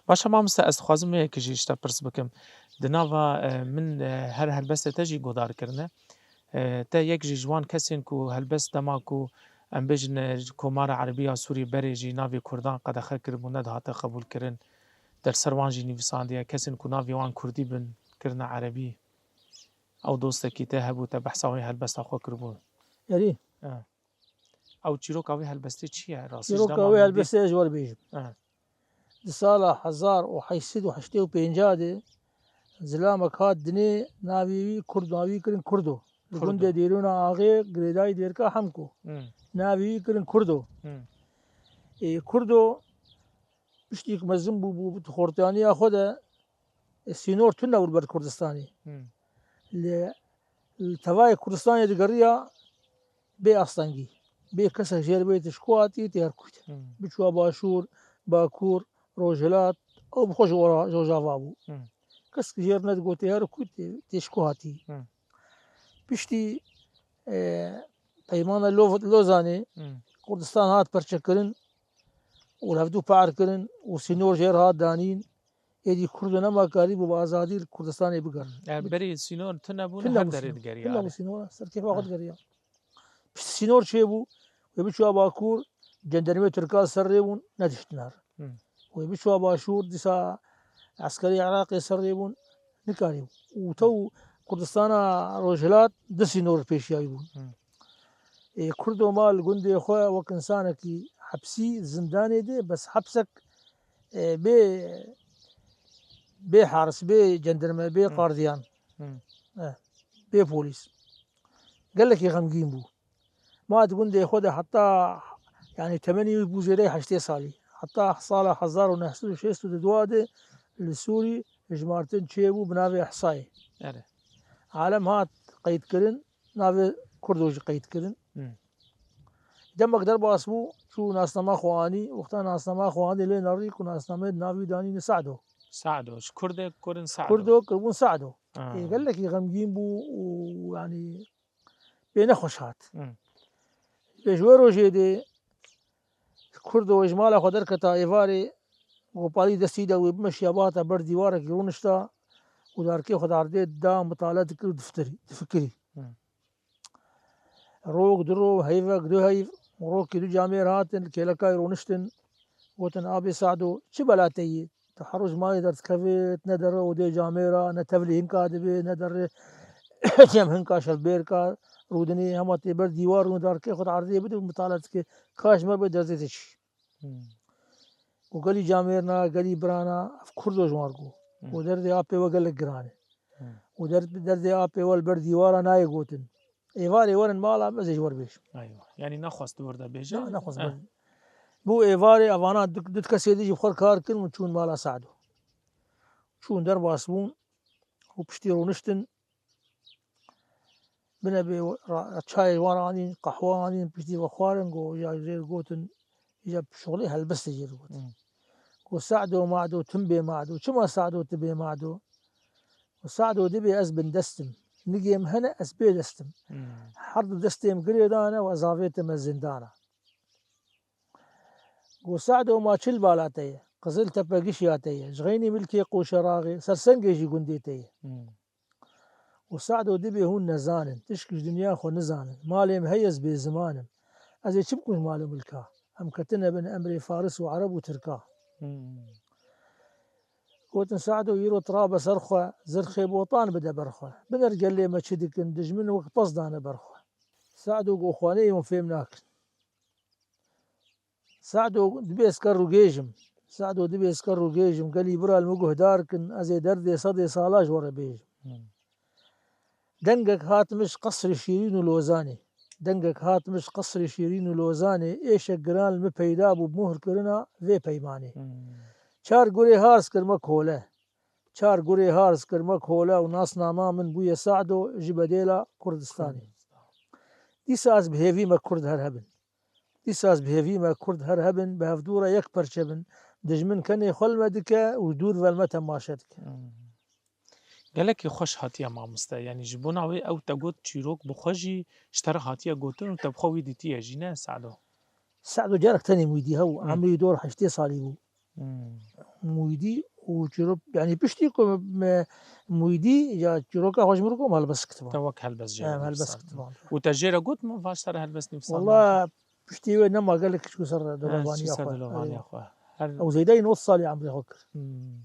Baş e mamoste, ez dixwazim vê yekê jî ji te pirs bikim. Di nava, e, min, e, her helbestê te jî godar kirine. E, te yek jî ji wan kesên ku helbest dema ku em bêjin, e, ji Komara Erebî ya Sûriyê berê jî navê Kurdan qedexe kiribû, nedihate qebûlkirin. Der ser wan jî nivîsandiye, kesên ku navê wan Kurdî bin, kirine Erebî. Ew dostekî te hebû, te behsa wê helbesta xwe kiribû. Erê. E. Ew çîroka wê helbestê çi ye? Rastî ji Çîroka dema wê min dî- helbestê ez ji we re bêjim. E. Di sala hezar û heşt sed û heştê û pênc de zilamek hat dinê, navê wî Kurd, navî kirin Kurdo. Li Kurdo. gundê Dêrûna Axê, girêdayî Dêrka Hemko. Hmm. Navê wî kirin Kurdo. Hmm. Ê, Kurdo piştî ku mezin bû, bû, bû di xortiyaniya xwe de, e, sînor tune bû li ber Kurdistanê. Hmm. Li, li tevayê Kurdistanê digeriya bê astengî. Bê kesek jê re bê tişko hatî, tê her kût. Hmm. Biçûya Başûr, Bakur, Rojhilat, ew bi xwe ji ora, ji Rojava bû. Hmm. Kesk jê re nedigotê her kût, tê, tê ji ku hatî. Hmm. Piştî, e, Peymana Lo-, Lozanê Hmm. Kurdistan hat perçekirin û hevdû par kirin û sînor jê re hat danîn. Êdî Kurdo nema karîbû bi azadî li Kurdistanê bigerin. E, berî sînor tune bûn, Tune her bû derê sînor. Digeriya Tune bû erê. Sînor, serkêfa xwe He. Digeriya. Piştî sînor çêbû, wê biçûya Bakur, cendermê Tirkan ser rê bûn, nediştin her. Hı. Wê biçûya Başûr, dîsa eskerê Iraqê ser rê bûn, nikarîbû. Û tew Kurdistana Rojhilat di sînor pêşiya wî bûn. Hı. Ê, Kurdo ma li gundê xwe wek insanekî hepsî, zindanê de, bes hepsek, e, bê, bê haris, bê cenderme, bê Hı. qardiyan, Hı. e, bê polîs. Gelekî xemgîn bû. Ma di gundê xwe de heta, yanî temenî wî bû zêdeyê heştê salî. Heta sala hezar û neh sed û şêst û dua de li Sûrî hijmartin çêbû bi navê Ihsayê. Erê. Alem hat qeydkirin, navê Kurdo jî qeydkirin. Hmm. Demek derbas bû, çû nasnama xwe anî, wexta nasnama xwe anî lê nerî ku nasnameyê di navî danîne Sado. Sado, ji Kurdê kirin Sado. Kurdo kiribûn Sado. Ha. Ê, gelekî xemgîn bû û, yanî, pê nexweş hat. Hmm. Pê ji wê rojê dê Kurdo ji mala xwe derketa êvarê, gopalî destî de wê bimeşiya bihata ber dîwarekî rûnişta û darkê xwe di erdê da mitale dikir û diftirî, difikirî. Hmm. Rok, du ro, heyvek, du heyv, rokî du camêr hatin, li kêlekayê rûniştin, gotin, "Abê Sado, çi bela te yî? Tu her roj malê derdikevê, ne derê odê camêra, ne tevlî hinka dibê, ne derê cem hinka şevbêrka rûdinê, hema tê ber dîwar rûn darkê xwe di erdê bide û mitale dike, ka ji me be derdê te çi?" Hmm. Û gelî camêrna, gelî birana, ev Kurdo ji wan got. Hmm. Û derdê apê we gelek giran e. Hmm. Û derd-, derdê apê we li ber dîwara nayê gotin. Êvarê werin mala me, ez ê ji we re bêjim. Eywa. Yanî nexwest li wir de bêje. Na, nexwest Eh. ber. Bû êvarê evana du, du kesê dî jî bi xwe re kar kirin û çûn mala Sado. Çûn derbas bûn û piştî rûniştin. Binebê ra-, çayê wan anîn, qehwe anîn, piştî ve xwarin, go ya jê re gotin, îca şixulê helbestê jê re gotin. Hmm. Go, "Sado mado, tim bê mado. Çima Sado tu bê mado?" Go, "Sado dibê ez bindest im. Nigê min hene, ez bê dest im. Hmm. Her du destê min girê dane û ez avêtime zindana." Go, "Sado ma çi li bala te ye? Qizil tepe gişiya te ye. Ji xeynî milkê qoşeraxê, sersengê jî gundê te ye." Hmm. Go, "Sado dibê hûn nezanin. Tişk ji dinya xwe nizanin. Malê min heye ez bêziman im. Ez ê çi bikim ji malê milka? Em ketine bin emrê Faris û Ereb û Tirka." Hmm. Gotin, "Sado, îro tu rabe ser xwe, zirxê botan bide ber xwe. Biner gelê me çi dikin, dijmin wek pez dane ber xwe." Sado go, "Xwanê hûn fêm nakin. Sado dibê ez ker û gêj im. Sado dibê ez ker û gêj im. Gelî bira li min guhdar kin, ez ê derdê sedê sala ji we re bêjim. Hmm. Dengek hat min ji qesrê Şîrîn û Lozanê. Dengek hat min ji qesrê Şîrîn û Lozanê, êşek giran li min peyda bû, muhr kirina vê peymanê. Hmm. Çar gurê harz kir me kole. Çar gurê harz kir me kole û nasnama min bûye Sado ji bedêla Kurdistanê. Kurdistan. Dîsa ez bi hêvî me Kurd her hebin. Dîsa ez bi hêvî me Kurd her hebin, bi hevdû re yek perçe bin. Dijmin kenê xwe li me dike û dûr ve li me temaşe dike. Hmm. Gelekî xweş hatiye mamoste. Yanî ji bona wê ew te got çîrok bi xwe jî ji te re hatiye gotin û te bi xwe wî dîtiye jî, ne Sado? Sado carek tenê min wî dî hew. Hmm. Emrî dor heştê salî bû. Hmm. Min wî dî û çîrok, yanî piştî ku me min wî dî, ya çîroka xwe ji min re got, helbest kitiba. Te wek helbest jê He, re helbest nivîsand. Kitiba. Û te jê re got, min va ji te re helbest nivîsand. Walla piştî wê nema gelek çû ser He, dolovaniya çû ser xwe. Dolovaniya Erê. Xwe. Her Ew zêdeyî nod salî emrê xwe kir. Hmm.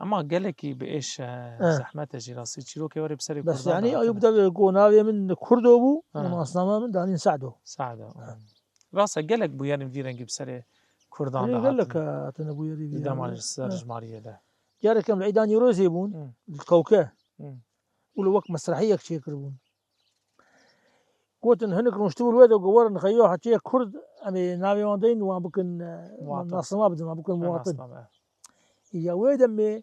Ema gelekî bi êş e, He. Zehmet e jî rastî. Çîrokê werê bi serê Bes Kurdan yanî de ew hatine. Bi devê ku navê min Kurdo bû, He. Û nasnama min danîn Sado. Sado. He. Hmm. Rast e, gelek bûyerên vî rengî bi serê Kurdan Erê de gelek hatin. Hatine bûyerî vî Di dema rengî. Ser He. Ji mariyê de. Carek em li Eyda Nîrozê bûn, Hı. Li Kewke. Hı. Û li wek mesrehiyek çêkiribûn. Gotin, hinek rûniştibû li wê de, got, werin xeyo heçiyek Kurd, em ê navê wan deyin, wan bikin, e, Muwatin. Nasnama bidin, wan bikin muwatin. Nasname. Ya wê demê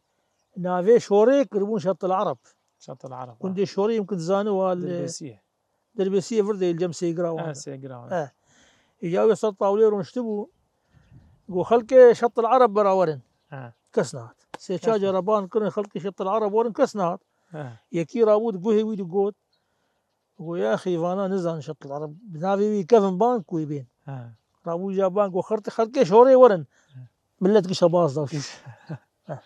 navê şorê kiribûn Şetil Ereb. Şetil Ereb, Gundê ha. Şorê yimkin dizane wa li Dirbêsiyê. Dirbêsiyê vir de li cem Sêgira wan. Ha, Sêgira wan. Ha. Ya wê ser tawlê rûniştibû. Got, "Xelkê Şetil Ereb bera werin." Ha. Kes nehat. Sê çar Kes cara ban kirin, "Xelkê Şetil Ereb werin", kes nehat. Ha. Yekî rabû di guhê wî digot. Got, "Ya xî vana nizan Şetil Ereb. Bi navê wî kevin ban ku wî bên." Ha. Rabû ja ban got, "Xelkê, xelkê şorê werin." Ha. Millet gişa baz da. Ha.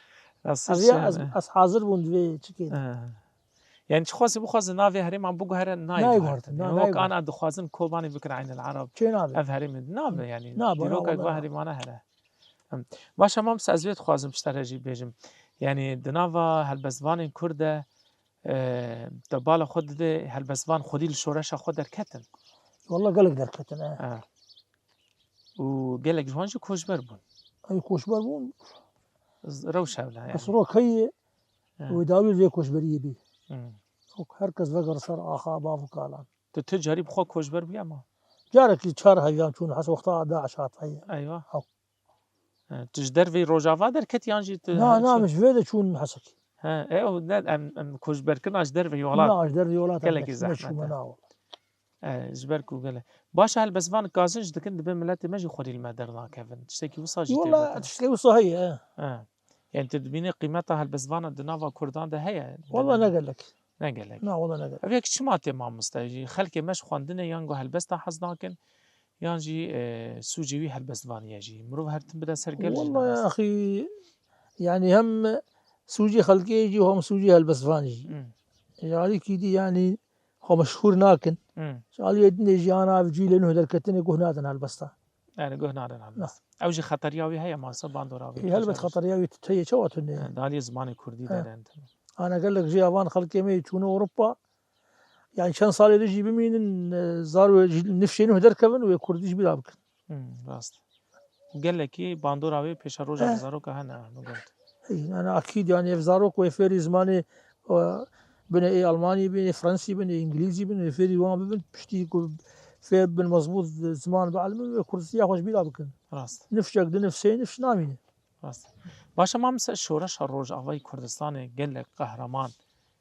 Ez, ez, ez hazir bûm divê çikê de. Eh. Yani çixwazî bixwaze navê herêman biguhere, nayê guhertin. Nayê guhertin, na, yani nayê wek guhertin. Ana dixwazin Kobanê bikin Eynel Ereb. Çê nabe. Ev herêmê nabe yani. Nabe, dîrokek va herêmana here. Em, baş e, mamoste, ez vê dixwazim ji te re jî bêjim. Yani di nava helbestvanên Kurd de, e, te bala xwe dide helbestvan xwedî li şoreşa xwe derketin. Walla gelek derketin, e. E. Û gelek ji wan jî koçber bûn. Ey koçber bûn. Z-, rewş hebla yani. Bes rok heye, e, wê dawî vê koçberiyê bî. Hmm. Her kes vegere ser axa, bav û kalan. Tu, tu carî bi xwe koçber bûye ma? Carekî çar heviyan çûn, hes wexta DAIŞ hat heye. Eywa. Hak. He, tu ji derveyî Rojava derketî yan jî tu... Na, na, min ji vê de çûn Hesekî. He, e, o ne, em, em koçberkirina ji derveyî welat. Na, ji derveyî welat gelekî zehmet e. E, ji ber ku gele. Baş e, helbestvan kazinc dikin, dibê miletê me jî xwedî li me dernakevin. Tiştekî wisa jî tê gotin. Wala, tiştekî wisa heye, e. He. Yani tu dibînî qîmeta helbestvana di nava Kurdan de heye? Wala ne gelek. Ne gelek. Na, wala ne gelek. Ev yek çima tê mamoste? Jî xelkê me ji xwendinê yan ku helbesta hez nakin, yan jî, e, sûcê wî helbestvanî ye jî. Mirov her tim bide ser gel jî ne rast. Wala axî, yani hem sûcê xelkê jî û hem sûcê helbestvanî jî. Hmm. Ji alîkî dî yani xwe meşhûr nakin. Hmm. Ji aliyê din jî ana ev cîlê nuh derketinê guh nadin helbesta. Yani guh nadin helbesta. Na. Ew jî xeteriya wî heye, masa bandora wî. Ê, helbet xeteriya wî heye, çawa tune. He, di aliyê zimanê kurdî de. Ana gelek jî avan xelkê me çûne Ewropa. Yani çend salê de jî bimînin, e, zar wê jî nifşê nuh derkevin, wê kurdî ji bîra bikin. Hmm, rast. Gelekî bandora wê pêşeroja, eh, zaroka hene, min got. Ey, yani akîd, yani ev zarok wê fêrî zimanê, e, bine ê Almanî bin, ê Fransî bin, ê Îngilîzî bin, wê fêrî wan bibin, piştî ku fêr bin mezbût ziman bielimin, wê kurdîtiya xwe ji bîra bikin. Rast. Nifşek, du nifş, sê nifş namîne. Rast. Baş e, mamoste, şoreşa Rojavayê Kurdistanê gelek qehreman,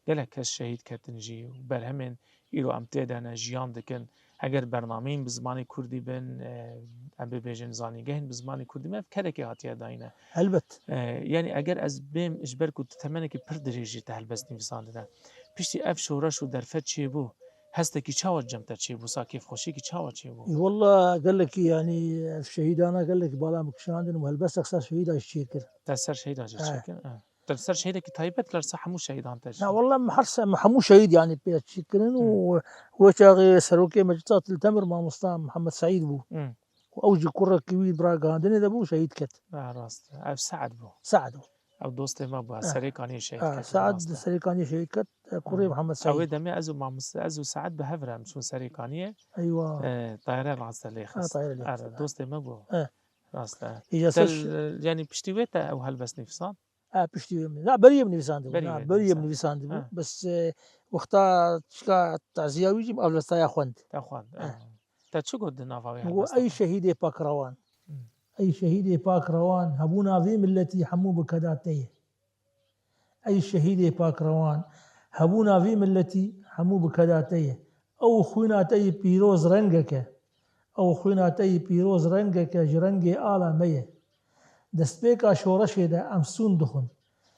gelek kes şehîd ketin jî û berhemên îro em tê de ne jiyan dikin. Eger bernameyên bi zimanê kurdî bin, e, em bibêjin zanîngehên bi zimanê kurdî me, ev kedekê hatiye dayîne. Helbet. E, yani eger ez bêm, ji ber ku tu temenekî pir dirêj jî te helbest nivîsandine. Piştî ev şoreş û derfet çêbû, hestekî çawa cem te çêbû, sa kêfxweşiyekî çawa çêbû? Ê, walla gelekî, yanî ev şehîdana gelekî bala min kişandin û helbestek ser şehîda jî çêkir. Te ser şehîda jî çêkir? He. Te li ser şehîdekî taybet, li ser hemû şehîdan te jî? Na, walla min her se-, min hemû şehîd, yanî pê çêkirin û wê çaxê serokê Meclisa Til Temir mamosta Mihemed Seîd bû. Hmm. Û ew jî kurekî wî di ragihandinê de bû, şehîd ket. Ha, rast. Ev Sead bû. Sead bû. Ew dostê me bû, ha, Serêkaniyê şehîd ket, Sead rast e. Serêkaniyê şehîd ket, e, kurê Mihemed Seîd. Ew ê demê ez û mamoste, ez û Sead bi hev re em çûn Serêkaniyê. Eywa. E, tayare rast e lê xist. Ha, tayare lê xist. Dostê me bû. E. Rast e. Îca te, yanî piştî wê te ew helbest nivîsand? E, piştî wê min. Na, beriyê min nivîsandibû. Beriyê wê nivîsandibû. Bes, e, wexta çika taziya wî jî min ev lestaya xwend. Te xwend. E. Te çi got di nava wê helbesta? Ey şehîdê pakrewan. Hmm. Ey şehîdê pakrewan, hebûna vî miletî hemû bi keda te ye. Ey şehîdê pakrewan, hebûna vî miletî hemû bi keda te ye. Ew xwîna te yî pîroz rengek e. Ew xwîna te yî pîroz rengek e, ji rengê ala me ye. Destpêka şoreşê de em sûnd dixwin.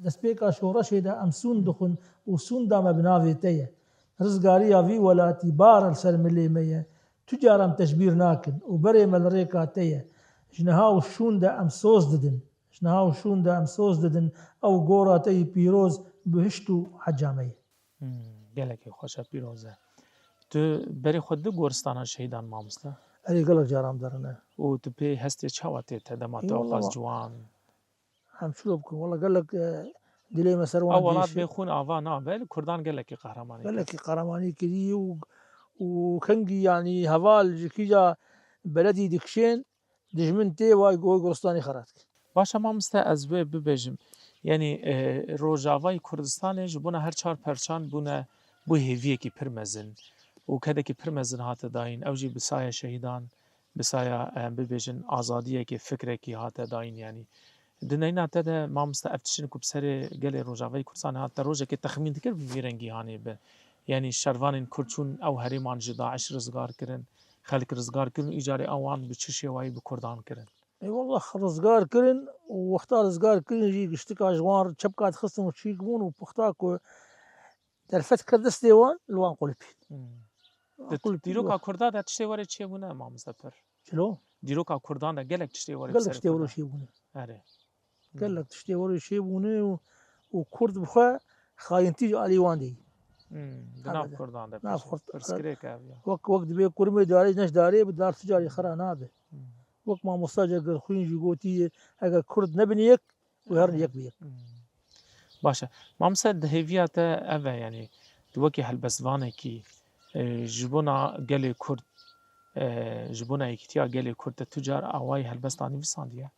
Destpêka şoreşê de em sûnd dixwin û sûnda me bi navê te ye. Rizgariya vî welatî bar e li ser milê me ye. Tu cara em te ji bîr nakin û berê me li rêka te ye. Ji niha û şûn de em soz didin. Ji niha û şûn de em soz didin. Ew gora te yî pîroz bihişt û heca me ye. Hmm, gelekî xweş e, pîroz e. Tu berê xwe di goristana şehîdan, mamoste? Erê, gelek caran derine. Û tu pê hestê çawa tê te dema te ew qas ciwan? Em çilo bikin. Wala gelek, e, dilê me ser wan dihêşe. Ew welat bê xûn ava nabe, li Kurdan gelekî qehremanî kir. Gelekî qehremanî kirî û, û kengî, yanî heval ji kîja beledî dikişên, dijmin tê, wê goristanê xera dike. Baş e mamoste, ez wê bibêjim. Yanî, e, Rojavayê Kurdistanê ji bona her çar perçan bûne, bû hêviyekî pir mezin û kedekî pir mezin hate dayîn. Ew jî bi saya şehîdan, bi saya, em bibêjin, azadiyekê, fikrekî hate dayîn, yanî. Di neyna te de, mamoste, ev tiştin ku bi serê gelê Rojavayê Kurdistanê hat, te rojekê texmîn dikir bi vî rengî hanê bi? Yanî şervanên Kurd çûn ew herêman ji DAIŞ rizgar kirin, xelk rizgar kirin û îcarê ewan bi çi şêwayî bi Kurdan kirin? Ê wallah, rizgar kirin û wexta rizgar kirin jî giştika ji wan çepka dixistin û çîk bûn û wexta ku derfet kir destê wan, li wan qulipîn. Hmm. Di dîroka Kurda de tiştê were çêbûne, mamoste pir? Çilo? Dîroka Kurdan de gelek tiştê were... Gelek tiştê were çêbûne. Erê. Gelek tiştê werê çêbûne û, û Kurd bi xwe xayintî ji alî wan de yî. Hmm, di nav Kurdan de Nav pirs-, Kurd, pirsgirêk ev ya. Wek, wek dibê kurmê darê, neş darê bi dar tu carî xira nabe. Hmm. Wek mamosta Cegerxwîn jî gotiye, eger Kurd nebin yek, wê herin yek bi yek. Hmm. Baş e. Mamoste, di hêviya te ev e, yanî tu wekî helbestvanekî, e, ji bona gelê Kurd, e, ji bona yekîtiya gelê Kurd te tu car awayî helbesta nivîsandiye?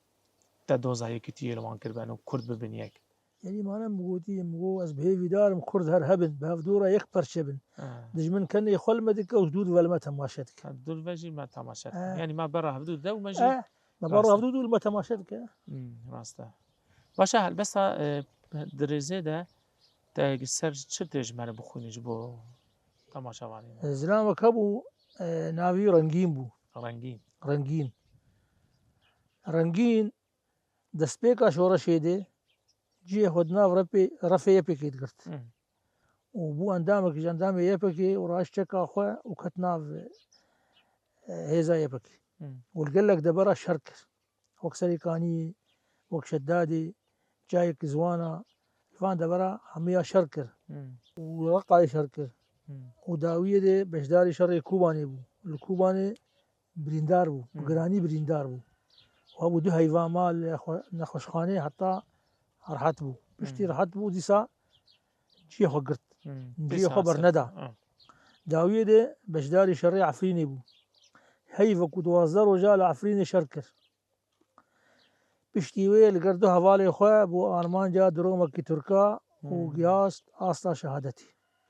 Te doza yekîtiyê li wan kiribe, û Kurd bibin yek? Yanî, mane min gotî, min got, ez bi hêvîdar im Kurd her hebin, bi hevdû re yek perçe bin. Ha. Dijmin kenê xwe li me dike û ji dûr ve li me temaşe dike. Ha, dûr ve jî me temaşe dike. Ha. Yanî me bera hevdû de û me jî Eh, me bera hevdû de û li me temaşe dike. Hmm, rast e. Baş e, helbesta, e, di rêzê de te ser çi tê ji me re bixwînî ji bo temaşevanê me? E, zilamek hebû, e, navî Rengîn bû. Rengîn. Rengîn. Rengîn destpêka şoreşê de cihê xwe di nav refê, refê Y P G'ê digirt. Hmm. Û bû endamekî ji endamê Y P G'ê û raşt çeka xwe û ket nav, e, hêza Y P G'ê. Hmm. Û li gelek debera şer kir. Wek Serêkaniyê, wek Şedadê, Çayek Ziwana, li van debera hemiya şer kir. Hmm. Û Reqayê şer kir. Hmm. Û dawiyê de beşdarî şerê Kobanê bû. Li Kobanê birîndar bû, bi Hmm. giranî birîndar bû. Û hebû du heyva mal, xwe-, nexweşxanê heta rehet bû. Piştî Hmm. rehet bû, dîsa cihê xwe girt. Hmm. Cihê Pês xwe hat ser. berneda. Ha. Dawiyê de beşdarî şerê Efrînê bû. Heyv ku duwazdeh roja li Efrînê şer kir. Piştî wê li gel du hevalê xwe bû armanca diromekî Tirka û Hmm. gihast asta şehadetê.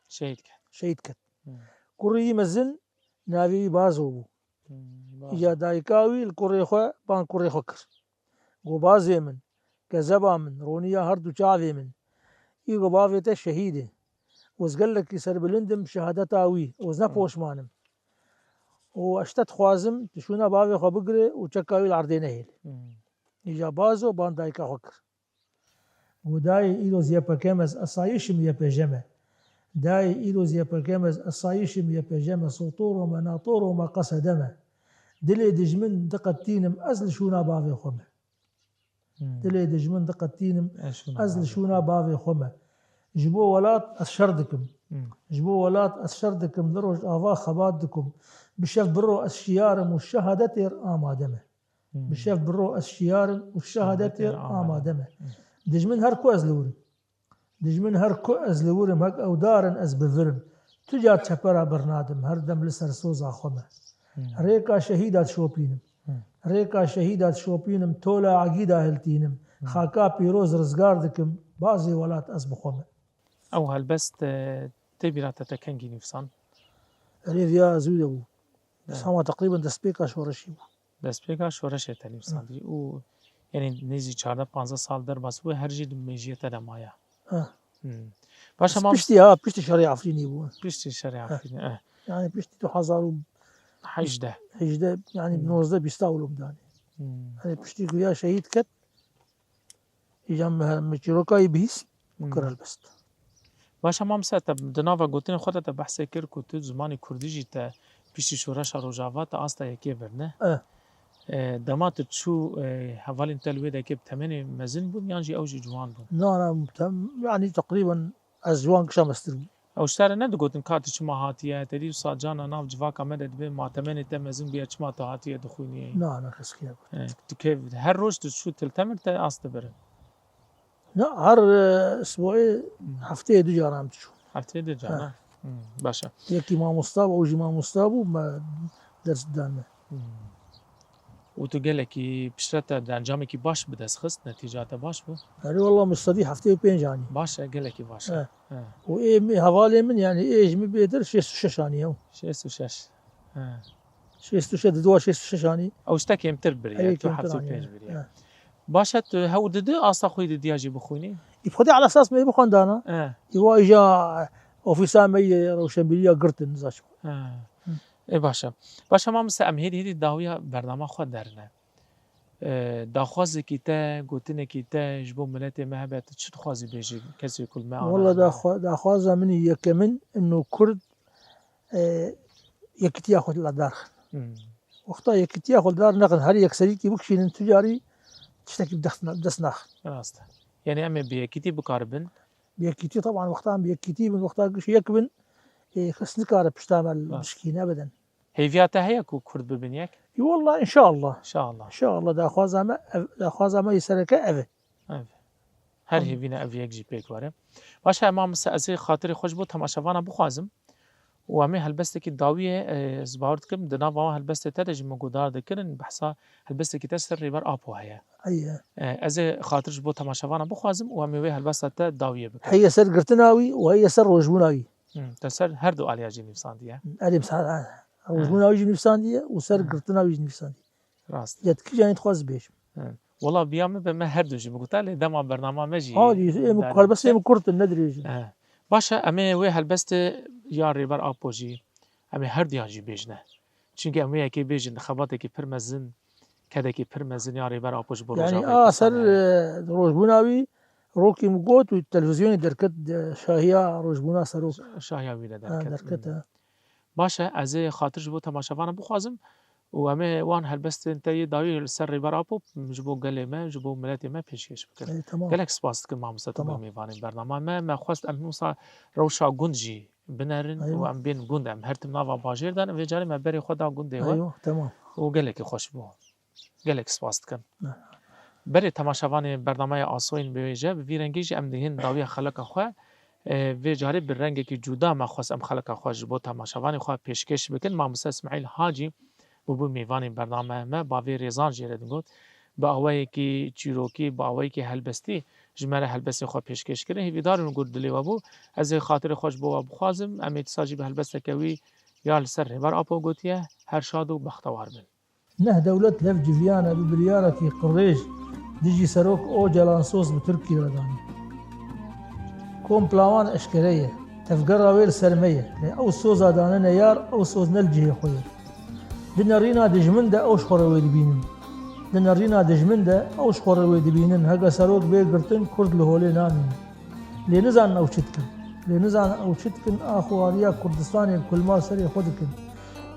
Şehîd ket. Şehîd ket. Hmm. Kurî wî mezin navê wî Bazo bû. Hmm, Bazo. Îja dayika wî li kurê xwe, ban kurê xwe kir. Got, "Bazê min, kezeba min, roniya her du çavê min. Îro bavê te şehîd e. Ez gelekî serbilind im şehadeta wî, ez ne Hmm. poşman im. Û ez te dixwazim, tu şûna bavê xwe bigire û çeka wî li erdê nehêle." Hmm. Îja Bazo ban dayika xwe kir. Got, "Dayê, îro ez Y P G me, ez esayişim Y P G me. Dayê, îro ez Y P G me, ez esayişim Y P G me, sotoro me, natoro me, qesede me. Dilê dijmin diqetînim, ez li şûna bavê xwe me." Hmm. Dilê dijmin diqetînim, Ez şûna ez li bavê şûna xwe. bavê xwe me. Ji bo welat ez şer dikim. Hmm. Ji bo welat ez şer dikim, li Rojava xebat dikim. Bi şev bi ro ez şiyar im û şehadetê amade me. Hmm. Bi şev bi ro ez şiyar im û şehadetê Şehadetê amade amade me. Hmm. Dijmin her ku ez li wir im. Dijmin her ku ez li wir im, hek ewdar in ez bi vir im. Tu car çepera bernadim, her dem li ser soza xwe me. Hmm. Rêka şehîda dişopînim. Hmm. Rêka şehîda dişopînim, tola egîda hiltînim. Hmm. Xaka pîroz rizgar dikim, bazê welat ez bi xwe me. Ew helbest, e, tê bîra te, te kengî nivîsand? Erê viya zû de bû. Evet. Sama teqrîben destpêka şoreşê bû. Destpêka şoreşê te nivîsandî û, yanî, nêzî çardeh panzdeh sal derbas bû, her jî di mêjiyê te de maye. Ha. Hmm. Paşa Ez mam- piştî, ha, piştî şerê Efrînê bû. Piştî şerê Ha. Efrînê, eh. Yani piştî du hezar û hejdeh. Hejdeh, yani Hmm. nozdeh bîsta û lom danê. Hmm. Yani piştî ku ya şehîd ket, îja me, me çîroka wî bihîst, Hmm. kir helbest. Baş e, Mamse, te di nava gotinên xwe de te behsê kir ku tu zimanê kurdî jî te piştî şoreşa Rojava te asta yekê birine. Eh. E, dema tu çû, e, hevalên te li wê dekê bi temenê mezin bûn yan jî ew jî ciwan bûn? Na, na, tem-, yani teqrîben ez ji wan kişa mestir bûm. Ew ji te re nedigotin ka tu çima hatiye, te dî wisa cana nav civaka me de dibê ma temenê te mezin bûye, çima tu hatiye dixwînî? Na, na, keskiye got. E, tu kê, her roj tu çû Til Temir te ast dibirin? Na, her, e, isbuê Hmm. hefteyê du caran em diçûn. Hefteyê du caran, Ha. ha? Hmm, baş e. Yekî mamosta bû, ew jî mamosta bû, me ders didan me. Hmm. Û tu gelekî piştre te di encamekî baş bi dest xist, netîca te baş bû? Erê, wela min sedî heftê û pênc anî. Baş e, gelekî baş e. He. He. Û ê min, hevalê min, yani ê ji min bêtir şêst û şeş anî ew. Şêst û şeş. He. Şêst û şeş, di dua şêst û şeş anî. Ew ji te kêmtir biriye, Erê, tu kêmtir heftê û pênc anî, biriye. He. Baş e, tu hew didi asta xwe didiya jî bixwînî? Î xwedî ala esas me bixwendana. He. Î wa îja ofîsa me yê rewşenbîriya girtin, niza çi. He. Hı. Ê, baş e. Baş e, mamoste, em hêdî hêdî dawiya bernama xwe derine. E, daxwazekî te, gotinekî te ji bo miletê me hebe, tu çi dixwazî bêjî kesê ku li me Wala anaye? daxwa-, daxwaza min î yekemin, ino Kurd, e, yekitiya xwe li dar xin. Hmm. Wexta yekitiya xwe li dar nexin, her yekserîkî bikişînin, tu carî tiştekî bi dest, bi dest naxin. Rast e. Yanî em ê bi yekîtî bikaribin. Bi yekîtî, teban, wexta em bi yekîtî bin, wexta giş yek bin, ê, kes nikare pişta me Rast. bişkîne bidin. Hêviya te heye ku Kurd bibin yek? Ê, wallah, înşallah. Înşallah. Înşallah, daxwaza me ev, daxwaza me yê sereke ev e. Ev. Her Tamam. hêvî ne ev yek jî pêk were. Baş e, mamoste, ez ê xatirê xwe ji bo temaşevana bixwazim. Û em ê helbestekî dawiyê, e, ez bawer dikim, di nava wan helbestê te de jî min guhdar dikirin, behsa helbestekî te ser Rêber Apo heye. Heye. E, ez ê xatir ji bo temaşevana bixwazim û em ê wê helbesta te dawiyê bikin. Heye ser girtina wî û heye ser rojbûna wî. Hmm, te ser her du aliya jî nivîsandiye. Erê, misal, ha, rojbûna wî jî nivîsandiye û ser Hmm. girtina wî jî nivîsandiye. Rast. Ya dikî canî dixwaz bêjim. He. Wela biya min be me her du jî bigota, lê dema bernama me jî Ha, dî, ê, min idare helbestê dike. min kurt in, ne dirêj in. He. Baş e, em ê wê helbestê ya Rêber Apo jî, em ê her duyan jî bêjine. Çimkî em wê yekê bêjin, xebatekî pir mezin, kedekî pir mezin ya Rêber Apo ji bo Yanî, Rojavayê a, Kurdistanê ser, heye. e, rojbûna wî, rokî min got û televîzyonê derket, de, şahiya rojbûna serok. Şahiya wî de Ha, derket. derket, Hmm. ha. Baş e, ez ê xatir ji bo temaşevanan bixwazim û em ê wan helbestên te yê dawî li ser Rêber Apo ji bo gelê me, ji bo miletê me pêşkêş bikin. Ê, temam. Gelek spas dikim, mamoste, tu Temam. bû mêvanê bernama me. Me xwest em wisa rewşa gund jî binerin û Eywa. em bên gund. Em her tim nava bajêr de ne, vê carê me berê xwe da gundê we Eywa, temam. û gelekî xweş bû. Gelek spas dikim. Ne. Berê temaşevanê bernameya Asoyên Bêje, bi vî rengî jî em dihên dawiya xeleka xwe. E, vê carê bi rengekî cuda me xwest em xeleka xwe ji bo temaşevanê xwe pêşkêş bikin. Mamoste Îsmaîl Hacî bûbû mêvanê bernameya me, bavê rêzan jê re digot. Bi awayekî çîrokî, bi awayekî helbestî ji me re helbestên xwe pêşkêş kirin. Hêvîdar in gur dilê we bû. Ez ê xatirê xwe ji bo we bixwazim. Em ê dîsa jî bi helbesteke wî ya li ser Rêber Apo gotiye. Her şad û bextewar bin. Neh dewlet lev civiyane bi biryarekî qirêj dijî Serok Ocalan soz bi Tirkî re danî. Kompla wan eşkere ye. Tevgera wê li ser me ye. Lê ew soza danine yar, ew soz ne li cihê xwe ye. Di nerîna dijmin de ew ji xwe re wê dibînin. Di nerîna dijmin de ew ji xwe re wê dibînin. Heke Serok bê girtin, Kurd li holê namînin. Lê nizanin ew çi dikin. Lê nizanin ew çi dikin, a xuwariya Kurdistanê bi kulma serê xwe dikin.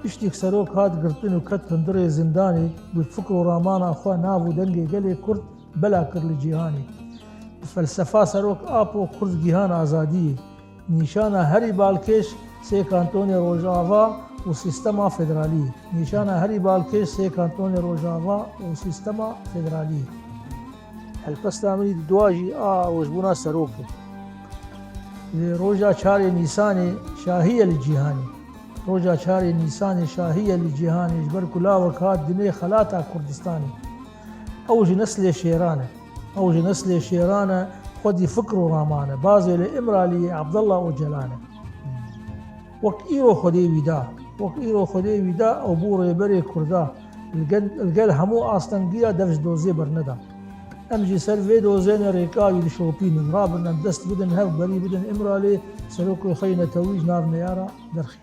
Piştî ku Serok hat girtin û ket hundirê zindanê, bi fikr û ramana xwe nav û dengê gelê Kurd bela kir li cîhanê. Bi felsefa Serok Apo Kurd gihan azadiyê. Nîşana herî balkêş sê kantonê Rojava û sîstema federalî. Nîşana herî balkêş sê kantonê Rojava û sîstema federalî. Helbesta min î dua jî a rojbûna Serok e. Lê roja çarê Nîsanê şahî ye li cîhanê. Roja çarê Nîsanê şahî ye li cîhanê, ji ber ku lawek hat dinê xelata Kurdistanê. Ew ji neslê şêran e. Ew ji neslê şêran e, xwedî fikr û raman e. Bazê li Îmraliyê Abdullah Ocalan e. Wek îro Xwedê wî da, wek îro Xwedê wî da, ew bû rêberê Kurda. Li gel, li gel hemû astengiya dev ji dozê berneda. Em jî ser vê dozê ne rêka wî dişopînin. Rabin em dest bidin hev, berî bidin Îmralê, serokê xwe yê netewî ji nav neyara derxîn.